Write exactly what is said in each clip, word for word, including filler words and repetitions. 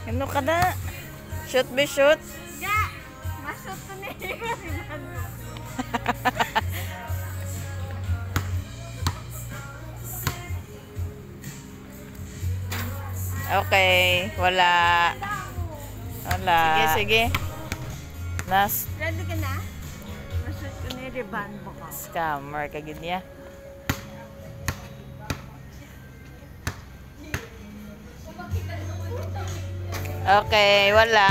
Ano ka na? Shoot, be, shoot. Ga! Mashoot ko na yung si Bando. Okay, wala. Wala. Sige, sige. Nas- Ready ka na? Mashoot ko na yung Bando ka. Scammer ka gid niya. Okay, wala.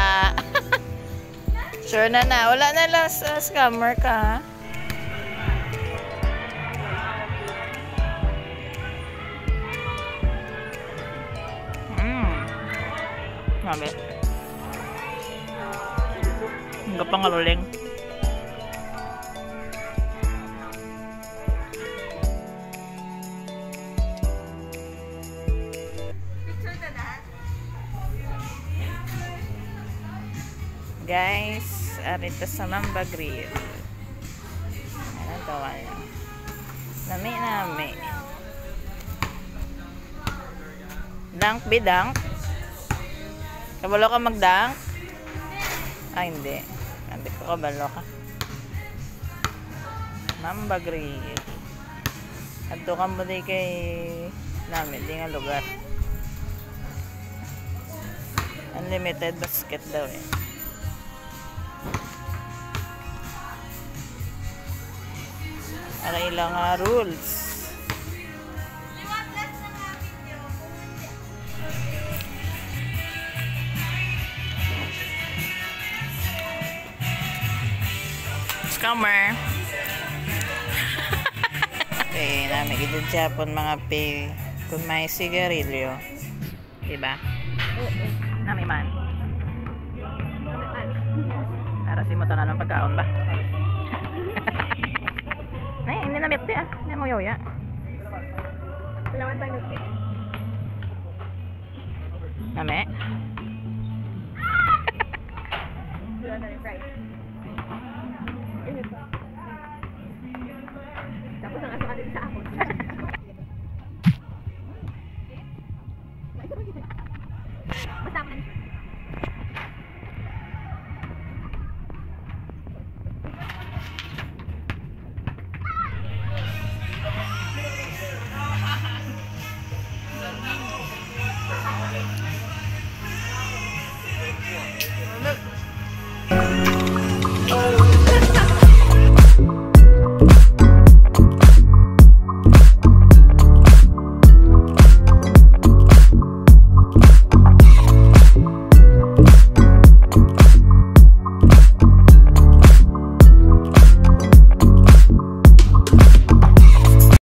Sure na na. Wala na lang sa scammer ka, ha? Mm. Grabe. Ang gapang aluling. Picture na na. Guys, arito sa Mamba Grill. Ano to, ano? Nami, nami. Dunk, be, dunk. Kabalo ka mag-dunk? Ah, hindi. Hindi ko kabalo ka. Mamba Grill. Adto ka mo di kay namin, di nga lugar. Unlimited basket daw eh. Ang ilang, ah, rules. Scammer. Okay, nami gid siya pon mga pay kung may sigarilyo. Diba? Oo. Nami man. Para si mo tanan ng pagkaon ba? Nay, hindi na mirti ah. Hindi mo yoya. Kailangan tayo mirti. Nami? Wala na yung price.